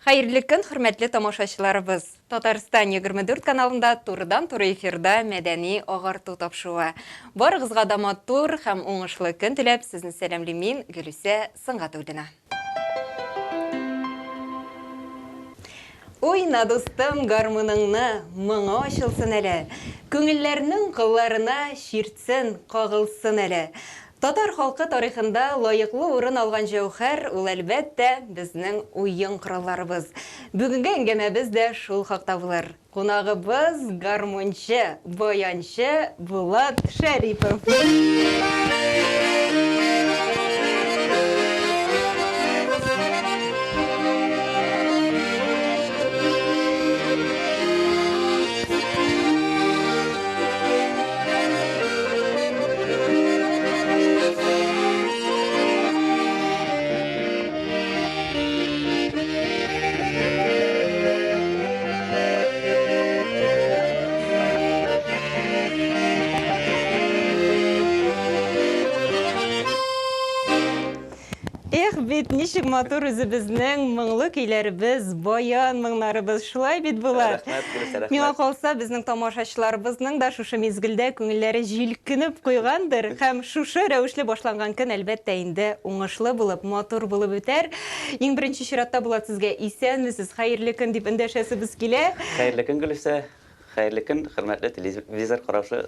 Хәерле көн, хөрмәтле тамашачыларыбыз! Татарстан 24 каналында турыдан-туры эфирда мәдәни агарту тапшыруы. Барыгызга да матур һәм уңышлы көн теләп, сезне сәламлим мин, Гөлүсә Сөнгатуллина. Уйна, дустым, гармуныңны, моңы ачылсын әле. Күңелләрнең кылларына чиртсен, кагылсын әле. Татар халкы тарихында лаеклы урын алган җәүһәр, ул, әлбәттә, безнең уен коралларыбыз. Бүгенге әңгәмәбез дә шул хакта булыр. Кунагыбыз, гармунчы, баянчы Булат Шәрипов. Эх бит, ничек матур үзебезнең моңлы көйләребез, баян моңнарыбыз, шулай бит, Булат? Рәхмәт, Гөлүсә, рәхмәт. Миңа калса, безнең тамашачыларыбызның да шушы мизгелдә күңелләре җилкенеп куйгандыр һәм шушы рәвешле башланган көн, әлбәттә инде, уңышлы булып, матур булып үтәр. Иң беренче чиратта, Булат, сезгә исәнмесез, хәерле көн дип эндәшәсебез килә. Хәерле көн, Гөлүсә. Хәерле көн, хөрмәтле телевизор караучы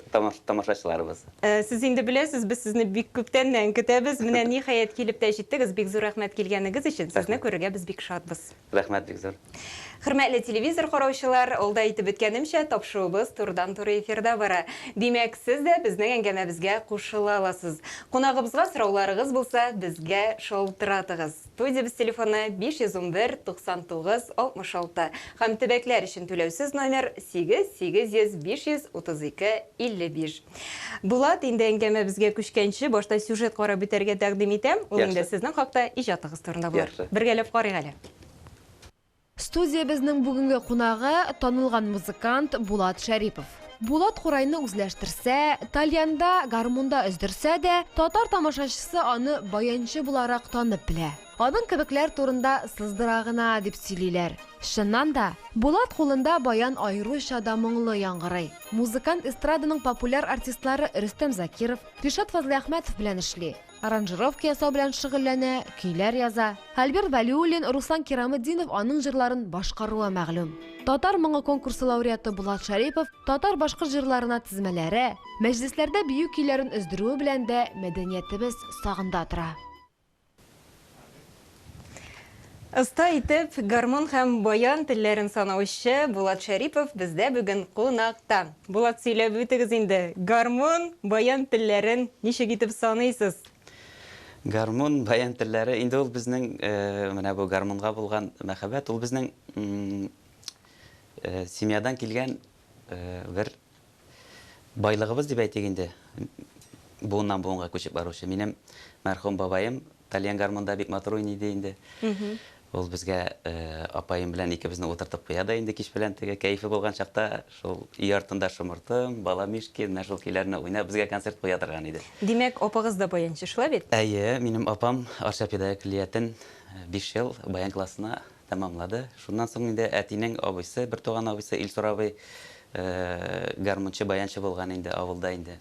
тамашачыларыбыз. Сез инде беләсез, без сезне бик күптәннән көтәбез. Менә ниһаять килеп тә җиттегез. Бик зур рәхмәт килгәнегез өчен. Сезне күрергә без бик шатбыз. Рәхмәт бик зур. Хөрмәтле телевизор караучылар, алда әйтеп үткәнемчә, тапшыруыбыз турыдан-туры эфирда бара. Димәк, сез дә безнең әңгәмәбезгә кушыла аласыз. Кунагыбызга сорауларыгыз булса, безгә шалтыратыгыз. Студиябез телефоны 511 99 66 һәм төбәкләр өчен түләүсез номер 8 800 532 55. Булат, инде әңгәмәбезгә күчкәнче, башта сюжет карап үтәргә тәкъдим итәм. Ул инде сезнең хакта, иҗатыгыз турында булыр. Яхшы. Бергәләп карыйк әле. Студиябезнең бүгенге кунагы, танылган музыкант Булат Шәрипов. Булат курайны үзләштерсә, тальянда, гармунда өздерсә дә, татар тамашачысы аны баянчы буларак танып белә. Аның кебекләр турында сыздыра гына дип сөйлиләр. Чыннан да, Булат кулында баян аеруча да моңлы яңгырый. Музыкант эстраданың популяр артистлары Рөстәм Закиров, Ришат Фазлыәхмәтов белән эшли. Аранжировка ясау белән шөгыльләнә, көйләр яза. Альберт Вәлиуллин, Руслан Кираметдинов аның җырларын башкаруы мәгълүм. Татар моңы конкурсы лауреаты Булат Шәрипов татар-башкорт җырларына тезмәләре, мәҗлесләрдә бию көйләрен өздерүе белән дә мәдәниятебез сагында тора. Оста итеп гармун һәм баян телләрен санаучы Булат Шәрипов бездә бүген кунакта. Булат, сөйләп үтегез инде, гармун, баян телләрен ничек итеп саныйсыз? Гармун, баян телләре, инде ул безнең менә бу гармунга булган мәхәббәт, ул безнең семьядан килгән бер Байлыгыбыз дип әйтик инде, буыннан буынга күчеп баручы. Минем мәрхүм бабаем тальян гармунда бик матур уйный иде инде. Ул безгә апаем белән икебезне утыртып куя да инде кич белән теге кәефе булган чакта шул өй артында шомыртым, баламишки, менә шул көйләрне уйнап безгә концерт куя торган иде. Димәк, апагыз да баянчы, шулай бит? Әйе, минем апам Арча педагогик көллиятен 5 ел баян классына Тәмамлады. Шуннан соң инде әтинең абыйсы, бертуган абыйсы Илсур абый гармунчы, баянчы булган инде авылда инде.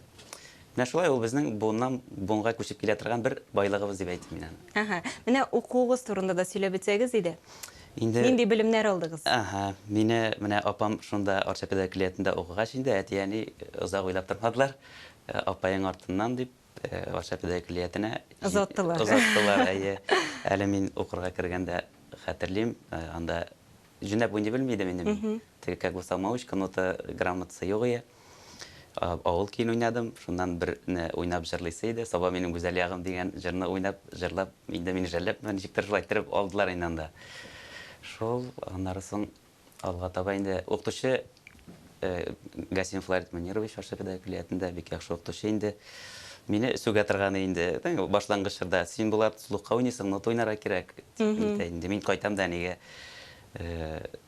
Менә шулай ул безнең буыннан буынга күчеп килә торган бер байлыгыбыз дип әйтим мин аны. Әһә. Менә укуыгыз турында да сөйләп үтсәгез иде. Инде Нинди белемнәр алдыгыз? Әһә. Мине менә апам шунда Арча педагогик көллиятендә укыгач инде әти-әни озак уйлап тормадылар. Апаең артыннан дип Арча педагогик көллиятенә Озаттылар. Озаттылар, әйе. Әле мин укырга кергәндә хәтерлим, анда җүнләп уйный белми идем инде мин. Теге как бы самоучка, нота грамотасы юк ие. Авыл көен уйнадым, шуннан берне уйнап җырлыйсы иде. Саба минем гүзәл ягым дигән җырны уйнап, җырлап, инде мине жәлләпме, ничектер шулай иттереп алдылар инде анда. Шул, аннары соң Алга таба инде укытучы Гасим Фларид Мөнирович Арча педагогик көллиятендә бик яхшы укытучы инде. Мине сүгә торган инде. Башлангыч чорда син Булат слухка уйныйсың, нота уйнарга кирәк дип әйтә инде. Мин кайтам да әнигә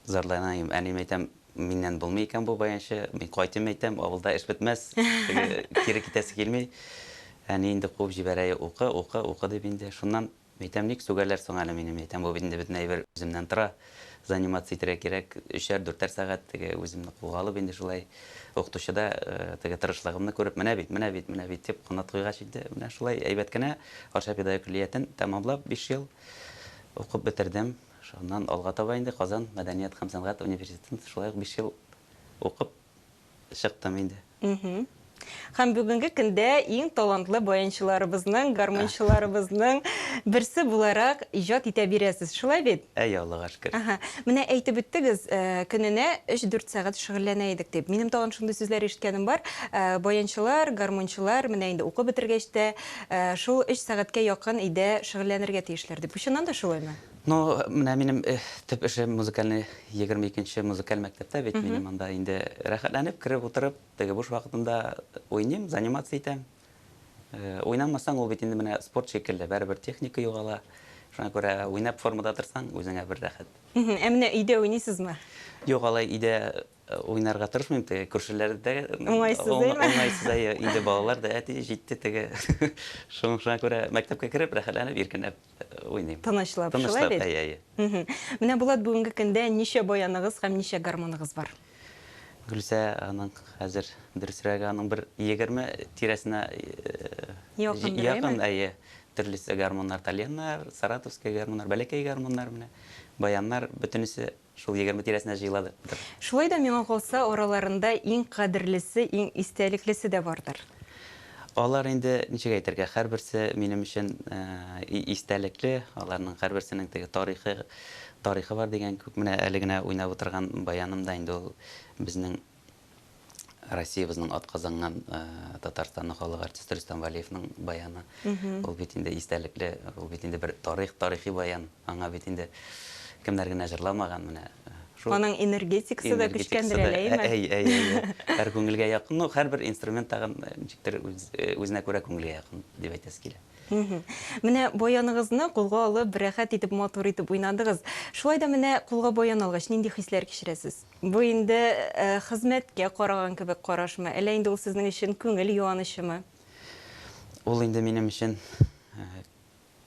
зарланаем. Әнием әйтәм, миннән булмый икән бу баянчы. Мин кайтыйм әйтәм, авылда эш бетмәс. Теге кире китәсе килми. Әни инде куып җибәрә, укы, укы, укы дип инде. Шуннан. Әйтәм, ник сүгәләр соң әле мине, әйтәм, бу бит инде бөтен әйбер үземнән тора. Заниматься итәргә кирәк, өчәр, дүртәр сәгать теге үземне кулга алып инде шулай укытучы да теге тырышлыгымны күреп, менә бит, менә бит, менә бит дип канат куйгач инде, менә шулай әйбәт кенә Арча педагогик көллиятен тәмамлап, 5 ел укып бетердем. Шуннан алга таба инде Казан мәдәният һәм сәнгать университетын шулай ук 5 ел укып чыктым инде. Һәм бүгенге көндә иң талантлы баянчыларыбызның, гармунчыларыбызның берсе буларак иҗат итә бирәсез, шулай бит? Әйе, Аллага шөкер. Әһә. Менә әйтеп үттегез, көненә өч-дүрт сәгать шөгыльләнә идек дип. Минем тагын шундый сүзләр ишеткәнем бар, баянчылар, гармунчылар менә инде укып бетергәч тә, шул өч сәгатькә якын өйдә шөгыльләнергә тиешләр дип. Бу чыннан да шулаймы? Ну, менә минем төп эшем музыкальный 22 нче музыкаль мәктәптә бит минем анда инде рәхәтләнеп кереп утырып, теге буш вакытымда уйныйм, заниматься итәм. Уйнамасаң, ул бит инде менә спорт шикелле, барыбер техника югала. Шуңа күрә уйнап формада торсаң, үзеңә бер рәхәт. Ә менә өйдә уйныйсызмы? Юк, алай өйдә уйнарга тырышмыйм, теге күршеләрдә Уңайсыз, әйме? Уңайсыз, әйе. Инде балалар да әти җитте теге. Шуңа күрә мәктәпкә кереп, рәхәтләнеп, иркенләп уйныйм. Тынычлап, шулай бит? Тынычлап, әйе, әйе. Менә, Булат, бүгенге көндә ничә баяныгыз һәм ничә гармуныгыз бар? Гөлсә, аның хәзер, дөресрәге, аның бер 20 тирәсенә якын, әйе. Төрлесе гармуннар, тальяннар, саратовский гармуннар, бәләкәй гармуннар менә, баяннар, бөтенесе шул 20 тирәсенә җыеладыр. Шулай да, миңа калса, араларында иң кадерлесе, иң истәлеклесе дә бардыр. Алар инде, ничек әйтергә, һәрберсе минем өчен истәлекле, аларның һәрберсенең теге тарихы, тарихы бар дигән күк. Менә әле генә уйнап утырган баяным да инде ул безнең Россиябезнең атказанган Татарстанның халык артисты Рөстәм Вәлиевның баяны. Ул бит инде истәлекле, ул бит инде бер тарих, тарихи баян. Аңа бит инде кемнәр генә җырламаган менә. Шул. Аның энергетикасы да көчкәндер әле, әйеме? Әй, әй, әй. Һәр күңелгә якын. Ну, һәрбер инструмент тагын ничектер үз, үзенә күрә күңелгә якын дип әйтәсе килә. Менә баяныгызны кулга алып, рәхәт итеп, матур итеп уйнадыгыз. Шулай да менә кулга баян алгач, нинди хисләр кичерәсез? Бу инде хезмәткә караган кебек карашмы, әллә инде ул сезнең өчен күңел юанычымы? Ул инде минем өчен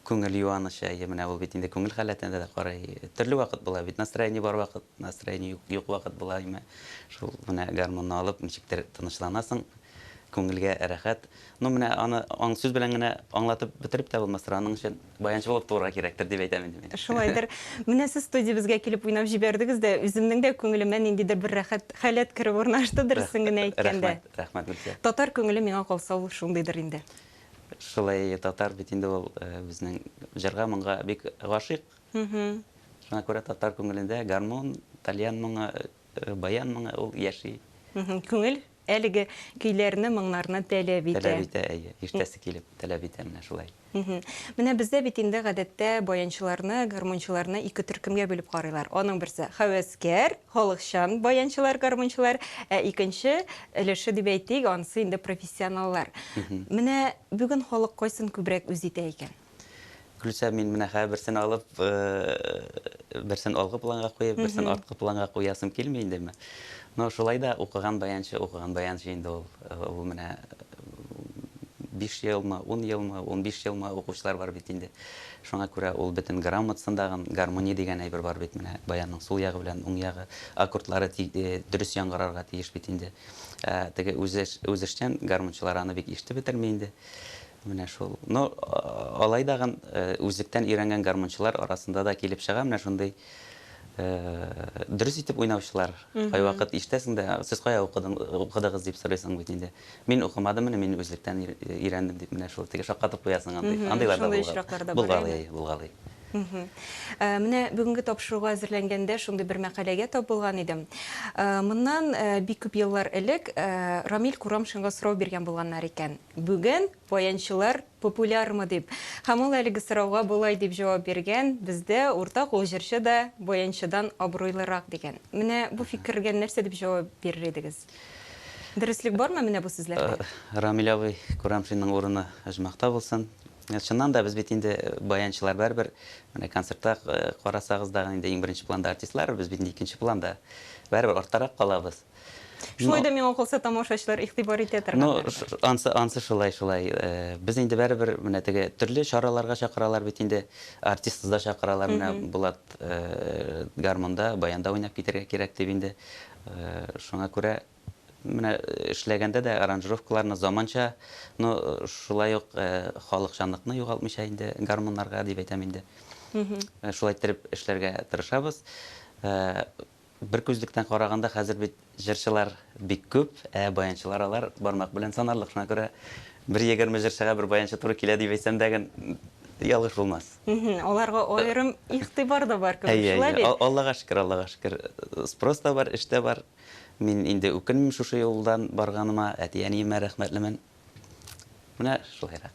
күңел юанычы, әйе, менә ул бит инде күңел халәтенә дә карый. Төрле вакыт була бит, настроение бар вакыт, настроение юк, юк вакыт була, әмма шул менә гармунны алып, ничектер тынычланасың, күңелгә рәхәт. Ну, менә аны аң сүз белән генә аңлатып бетереп тә булмастыр, аның өчен баянчы булып туырга кирәктер, дип әйтәм инде мин. Шулайдыр. Менә сез студиябезгә килеп уйнап җибәрдегез дә, үземнең дә күңелемә ниндидер бер рәхәт халәт кереп урнашты, дөресен генә әйткәндә. Рәхмәт, рәхмәт, Гөлфия. Татар күңеле миңа калса ул шундыйдыр инде. Шулай, татар бит инде ул безнең җырга-моңга бик гашыйк. Шуңа күрә татар күңелендә гармун, тальян моңы, баян моңы ул яши. Күңел әлеге көйләрне, моңнарны таләп итә. Таләп итә, әйе. Ишетәсе килеп, таләп итә менә шулай. Менә бездә бит инде гадәттә баянчыларны, гармунчыларны ике төркемгә бүлеп карыйлар. Аның берсе һәвәскәр, халыкчан баянчылар, гармунчылар, ә икенче өлеше дип әйтик, анысы инде профессионаллар. Менә бүген халык кайсын күбрәк үз итә икән? Гөлүсә, мин менә хәзер берсен алып, берсен алгы планга куеп, берсен арткы планга куясым килми инде. Но шулай да укыган баянчы, укыган баянчы инде ул. Ул менә 5 елмы, 10 елмы, 15 елмы укучылар бар бит инде. Шуңа күрә ул бөтен грамотасындагы гармония дигән әйбер бар бит менә баянның сул ягы белән уң ягы аккордлары дөрес яңгырарга тиеш бит инде. Ә теге үзешчән гармунчылар аны бик ишетеп бетерми инде. Менә шул. Но алай дагын үзлектән өйрәнгән гармунчылар арасында да килеп чыга менә шундый дөрес итеп уйнаучылар. Кайвакыт ишетәсең дә, сез кая укыдыгыз дип сорыйсың бит инде. Мин укымадым, менә мин үзлектән өйрәндем дип менә шул теге шаккатып куясың андый. Андыйлар да Шундый очраклар да бар. Булгалый, булгалый. Менә бүгенге тапшыруга әзерләнгәндә шундый бер мәкаләгә тап булган идем. Моннан бик күп еллар элек Рамил Курамшинга сорау биргән булганнар икән. Бүген баянчылар популярмы дип. Һәм ул әлеге сорауга болай дип җавап биргән, Бездә уртак ул җырчы да баянчыдан абруйлырак дигән. Менә бу фикергә нәрсә дип җавап бирер идегез? Дөреслек бармы менә бу сүзләрдә? Рамил абый Курамшинның урыны оҗмахта булсын. Чыннан да, без бит инде баянчылар барыбер, менә концертта карасагыз да, инде иң беренче планда артистлар, без бит инде икенче планда. Барыбер арттарак калабыз. Шулай да миңа калса тамашачылар игътибар итә торгандыр. Ну, ансы, ансы шулай, шулай. Без инде бәребер менә теге төрле чараларга чакыралар бит инде. Артистсыз да чакыралар, менә Булат гармунда, баянда уйнап китәргә кирәк дип инде. Шуңа күрә менә эшләгәндә дә аранжировкаларны заманча, ну, шулай ук халыкчанлыкны югалтмыйча инде гармуннарга дип әйтәм инде. Шулай иттереп эшләргә тырышабыз. Бер күзлектән караганда, хәзер бит җырчылар бик күп, ә баянчылар алар бармак белән санарлык. Шуңа күрә бер 20 җырчыга бер баянчы туры килә дип әйтсәм дә ялгыш булмас. Аларга аерым игътибар да бар кебек, шулай бит? Аллага шөкер, Аллага шөкер. Спрос та бар, эш тә бар. Мин инде үкенмим шушы юлдан барганыма, әти-әниемә рәхмәтлемен. Менә шулайрак.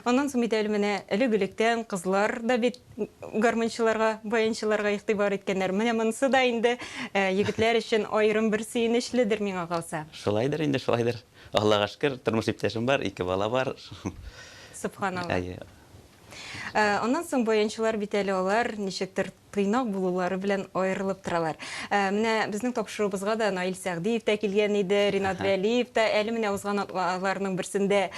Аннан соң бит әле менә элек-электән кызлар да бит гармунчыларга, баянчыларга игътибар иткәннәр. Менә монысы да инде егетләр өчен аерым бер сөенечледер миңа калса. Шулайдыр инде, шулайдыр. Аллага шөкер, тормыш иптәшем бар, ике бала бар. Сөбханалла. Әйе. Аннан соң баянчылар бит әле алар ничектер тыйнак булулары белән аерылып торалар. Менә безнең тапшыруыбызга да Наил Сәгъдиев тә килгән иде, Ринат Вәлиев та, әле менә узган атналарның берсендә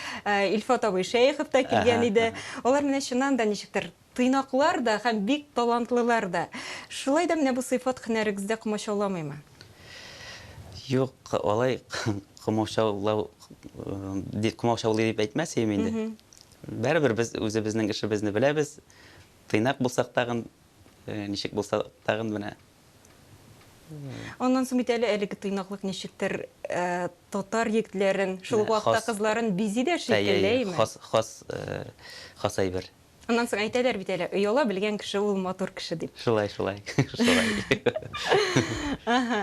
Илфат абый Шәехов та килгән иде. Алар менә чыннан да ничектер тыйнаклар да һәм бик талантлылар да. Шулай да менә бу сыйфат һөнәрегездә комачауламыймы? Юк, алай комачаулау, комачаулый дип әйтмәс идем инде. Барыбер без үзебезнең эшебезне беләбез. Тыйнак булсак тагын, ничек булса тагын менә. Аннан соң бит әле әлеге тыйнаклык ничектер татар егетләрен, шул ук вакытта кызларын бизи дә шикелле, әйеме? Хас, хас, хас әйбер. Аннан соң әйтәләр бит әле, ояла белгән кеше ул матур кеше дип. Шулай, шулай, шулай. Ага.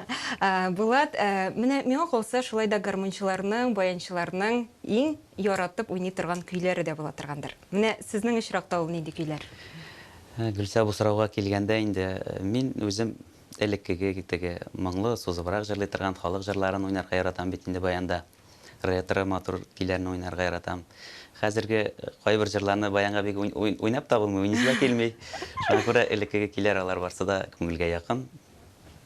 Булат, менә миңа калса, шулай да гармунчыларның, баянчыларның иң яратып уйный торган көйләре дә була торгандыр. Менә сезнең очракта ул нинди көйләр? Гөлсә, бу сорауга килгәндә инде, мин үзем элеккеге теге моңлы, сузыбрак җырлый торган халык җырларын уйнарга яратам бит инде баянда. Ретро матур көйләрне уйнарга яратам. Хәзерге кайбер җырларны баянга бик уйнап та булмый, уйныйсы да килми. Шуңа күрә элеккеге көйләр алар барсы да күңелгә якын.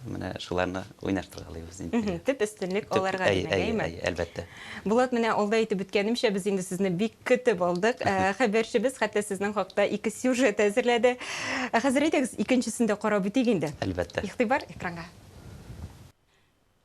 Менә шуларны уйнаштыргалыйбыз инде. Төп өстенлек аларга димәк, әйеме? Әйе, әлбәттә. Булат, менә алда әйтеп үткәнемчә, без инде сезне бик көтеп алдык. Хәбәрчебез хәтта сезнең хакта ике сюжет әзерләде. Ә хәзер әйдәгез, икенчесен дә карап үтик инде. Әлбәттә. Игътибар экранга.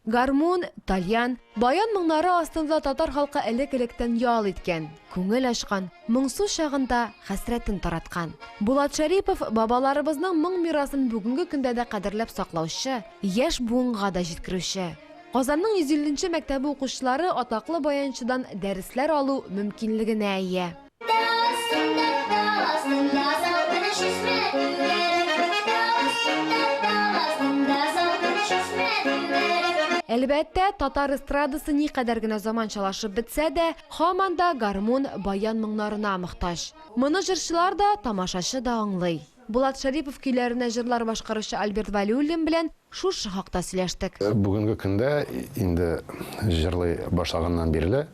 Гармун, тальян, баян моңнары астында татар халкы элек-электән ял иткән, күңел ачкан, моңсу чагында хәсрәтен тараткан. Булат Шәрипов, бабаларыбызның моң мирасын бүгенге көндә дә кадерләп саклаучы, яшь буынга да җиткерүче. Казанның 150 нче мәктәбе укучылары атаклы баянчыдан дәресләр алу мөмкинлегенә ия. Әлбәттә, татар эстрадасы никадәр генә заманчалашып бетсә дә, һаман да гармун, баян моңнарына мохтаҗ. Моны җырчылар да, тамашачы да аңлый. Булат Шәрипов көйләренә җырлар башкаручы Альберт Вәлиуллин белән Шушы хакта сөйләштек. Бүгенге көндә инде җырлый башлаганнан бирле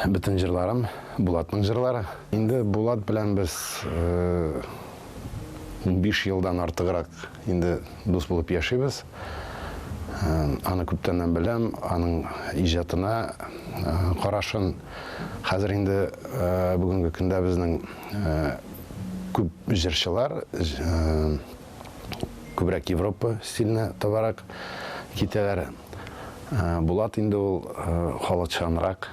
бөтен җырларым Булатның җырлары. Инде Булат белән без 15 елдан артыграк инде дус булып яшибез. Аны күптәннән беләм, аның иҗатына карашын. Хәзер инде бүгенге көндә безнең күп җырчылар Күбрәк Европа стиленә табарак китәләр. Булат инде ул халыкчанрак,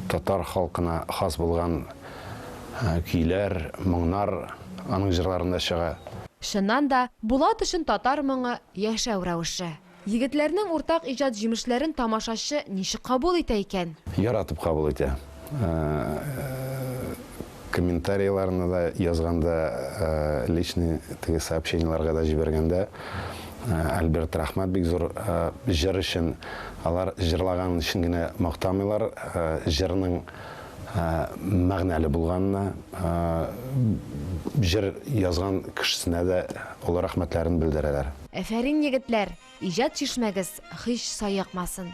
татар халкына хас булган көйләр, моңнар аның җырларында чыга. Чыннан да, Булат өчен татар моңы, яшәү рәвеше. Егетләрнең уртак иҗат җимешләрен тамашачы ничек кабул итә икән? Яратып кабул итә. Комментарийларны да язганда, личный теге сообщениеларга да җибәргәндә, Альберт, рәхмәт бик зур җыр өчен. Алар җырлаган өчен генә мактамыйлар, җырның мәгънәле булганына, җыр язган кешесенә дә олы рәхмәтләрен белдерәләр. Әфәрин, егетләр! Иҗат чишмәгез һич саекмасын!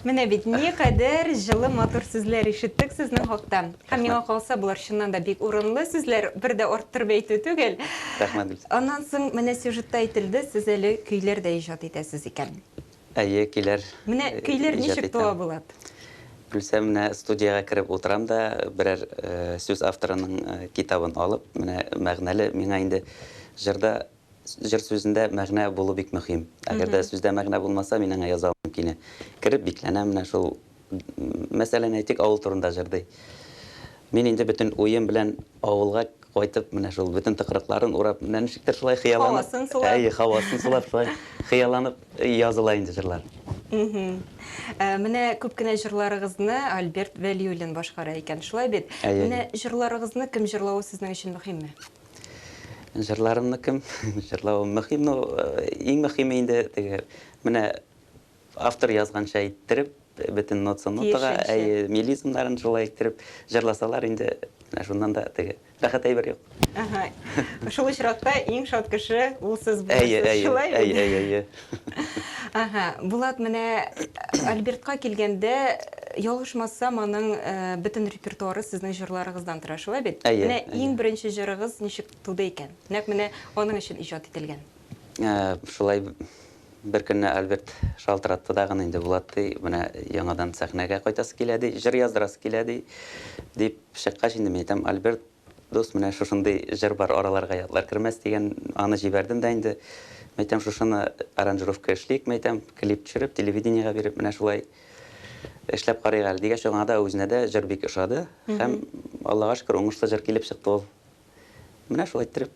Менә бит никадәр җылы матур сүзләр ишеттек сезнең хакта. Һәм миңа калса, болар чыннан да бик урынлы сүзләр, бер дә арттырып әйтү түгел. Рәхмәт, Гөлсем. Аннан соң менә сюжетта әйтелде, сез әле көйләр дә иҗат итәсез икән. Әйе, көйләр Менә көйләр иҗат ничек туа, итәм. Булат? Гөлсем, менә студиягә кереп утырам да, берәр сүз авторының китабын алып, менә мәгънәле миңа инде җырда Җыр сүзендә мәгънә булу бик мөһим. Әгәр дә сүздә мәгънә булмаса, мин аңа яза алмыйм көйне. Кереп бикләнәм менә шул, мәсәлән, әйтик, авыл турында җыр ди. Мин инде бөтен уем белән авылга кайтып, менә шул бөтен тыкрыкларын урап, менә ничектер шулай хыялланып, Һавасын сулап. Әйе, һавасын сулап, шулай хыялланып языла инде җырлар. Менә күп кенә җырларыгызны Альберт Вәлиуллин башкара икән, шулай бит? Әйе. Менә җырларыгызны кем җырлавы сезнең өчен мөһимме? Җырларымны кем җырлавы мөһим, ну, иң мөһиме инде теге, менә автор язганча иттереп, бөтен нотасын нотага, әйе, мелизмнарын шулай иттереп җырласалар инде, менә шуннан да теге рәхәт әйбер юк. Ага. Шул очракта иң шат кеше ул сез булырсыз, шулай бит? Әйе, әйе, әйе. Ага. Булат, менә Альбертка килгәндә, ялгышмасам, аның бөтен репертуары сезнең җырларыгыздан тора, шулай бит? Әйе. Менә иң беренче җырыгыз ничек туды икән? Нәкъ менә аның өчен иҗат ителгән. Шулай бер көнне Альберт шалтыратты дагын инде, Булат, ди, менә яңадан сәхнәгә кайтасы килә, ди, җыр яздырасы килә, ди, дип чыккач инде мин әйтәм, Альберт, Дус, менә шушындый җыр бар, араларга ятлар кермәс дигән, аны җибәрдем дә инде. Мәйтәм, шушыны аранжировка эшлик, мәйтәм, клип төшереп, телевидениегә биреп, менә шулай эшләп карыйк әле дигәч, аңа да, үзенә дә җыр бик ошады. Һәм, Аллага шөкер, уңышлы җыр килеп чыкты ул. Менә шулай иттереп.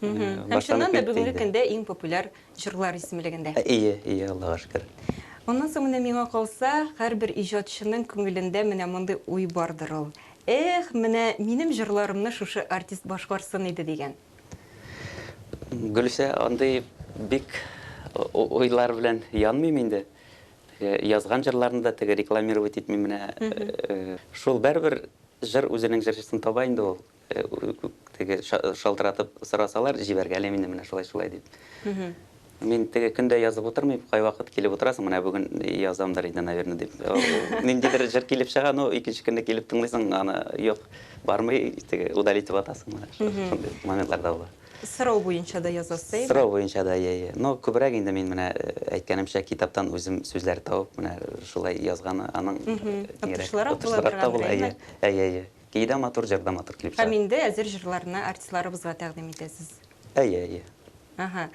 Һәм чыннан да бүгенге көндә иң популяр җырлар исемлегендә. Ие, ие, Аллага шөкер. Аннан соң менә миңа калса, һәрбер иҗатчының күңелендә менә мондый уй бардыр ул. Эх, менә минем җырларымны шушы артист башкарсын иде дигән. Гөлүсә, андый бик уйлар белән янмыйм инде. Теге язган җырларны да теге рекламировать итмим менә. Шул барыбер җыр үзенең җырчысын таба инде ул. Теге шалтыратып сорасалар, җибәргәлим инде менә шулай-шулай дип. Мин теге көндә язып утырмыйм, кайвакыт килеп утырасың, менә бүген язамдыр инде, наверное, дип. Ниндидер җыр килеп чыга, но икенче көнне килеп тыңлыйсың, аны юк, бармый, теге удалить итеп атасың, менә шундый моментлар да була. Сорау буенча да язасыз, әйеме? Сорау буенча да, әйе, әйе. Но күбрәк инде мин менә әйткәнемчә, китаптан үзем сүзләр табып, менә шулай язганы аның Отышлырак була отышлырак та торгандыр, була, әйеме? әйе, әйе, әйе. Көе дә матур, җыр да матур килеп чыга. Һәм инде әзер җырларны артистларыбызга тәкъдим итәсез. Әйе, әйе. Ага.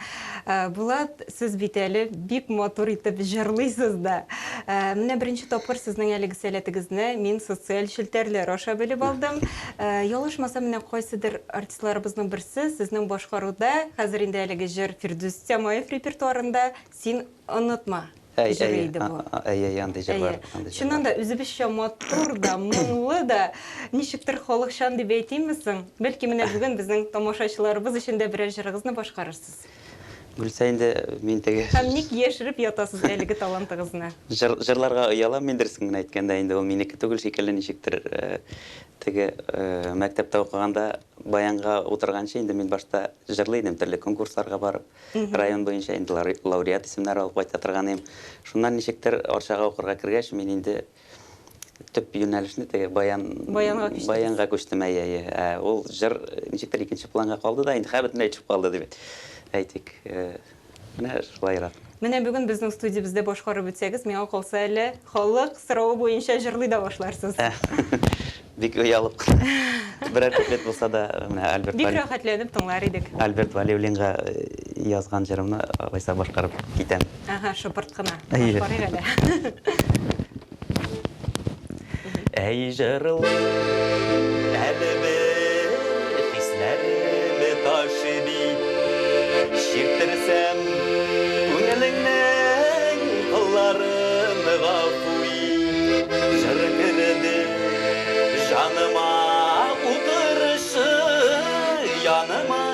Булат, сез бит әле бик матур итеп җырлыйсыз да. Менә беренче тапкыр сезнең әлеге сәләтегезне мин социаль челтәрләр аша белеп алдым. Ялгышмасам, менә кайсыдыр артистларыбызның берсе сезнең башкаруда, хәзер инде әлеге җыр Фирдүс Тямаев репертуарында, Син онытма. Әй, Җыры әй, иде бу. әй, әй, андый җырлар, андый Чыннан да үзебезчә матур да, моңлы да, ничектер халыкчан дип әйтимме соң? Бәлки менә бүген безнең тамашачыларыбыз өчен дә берәр җырыгызны башкарырсыз. Гөлсә инде мин теге Һәм ник яшереп ятасыз әлеге талантыгызны? Җыр, җырларга оялам мин дөресен генә әйткәндә инде ул минеке түгел шикелле ничектер теге мәктәптә укыганда баянга утырганчы инде мин башта җырлый идем төрле конкурсларга барып. Район буенча инде лауреат исемнәре алып кайта торган идем. Шуннан ничектер Арчага укырга кергәч, мин инде төп юнәлешне теге баян Баянга күчтегез. Баянга күчтем, әйе, әйе. Ә ул җыр ничектер икенче планга калды да, инде хәзер бөтенләй төшеп калды дип әйтик. Менә шулайрак. Менә бүген безнең студиябездә башкарып үтсәгез, миңа калса әле халык соравы буенча җырлый да башларсыз. Бик оялып кына. Берәр куплет булса да, менә Альберт Бик рәхәтләнеп тыңлар идек. Альберт Вәлиуллинга язган җырымны алайса башкарып китәм. Ага, шыпырт кына. Башкарыйк әле. Әй җырлыйм әле бер хисләрем ташый бит. Чирттерсәм күңелеңнең кылларын гафу ит. Җыр керде җаныма утырышы яныма.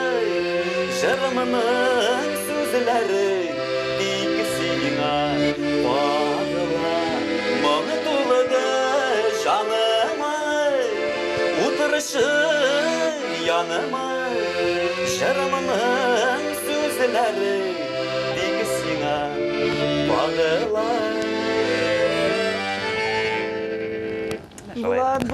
Җырымның сүзләре тик сиңа кагыла. Моң тулды җаныма, утырышы яныма. Җырымның сүзләре тик сиңа кагыла.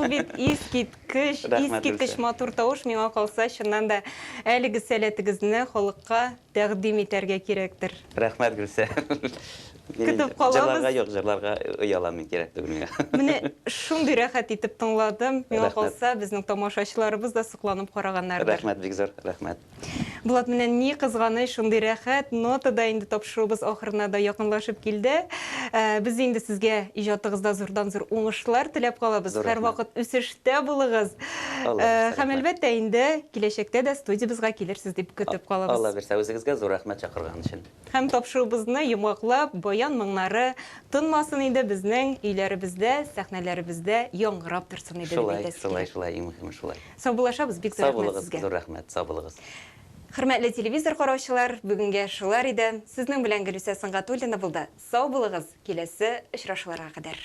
Бу бит искиткеч, искиткеч матур тавыш, миңа калса, чыннан да әлеге сәләтегезне халыкка тәкъдим итәргә кирәктер. Рәхмәт, Гөлсә. Көтеп калабыз. Җырларга юк, җырларга оялам мин, кирәк түгел миңа. Менә шундый рәхәт итеп тыңладым. Миңа калса, безнең тамашачыларыбыз да сокланып караганнардыр. Рәхмәт, бик зур рәхмәт. Булат, менә ни кызганыч, шундый рәхәт нотада инде тапшыруыбыз ахырына да якынлашып килде. Без инде сезгә иҗатыгызда зурдан-зур уңышлар теләп калабыз. Һәрвакыт үсештә булыгыз. Һәм әлбәттә инде киләчәктә дә студиябезгә килерсез дип көтеп калабыз. Алла бирсә, үзегезгә зур рәхмәт чакырган өчен. Һәм тапшыруыбызны йомгаклап, баян моңнары тынмасын иде, безнең өйләребездә, сәхнәләребездә яңгырап торсын иде дип әйтәсе килә. Шулай, шулай, иң мөһиме шулай. Саубуллашабыз, бик зур рәхмәт сезгә. Сау булыгыз, зур рәхмәт, сау булыгыз. Хөрмәтле телевизор караучылар, бүгенгә шулар иде. Сезнең белән Гөлүсә Сөнгатуллина булды. Сау булыгыз, киләсе очрашуларга кадәр.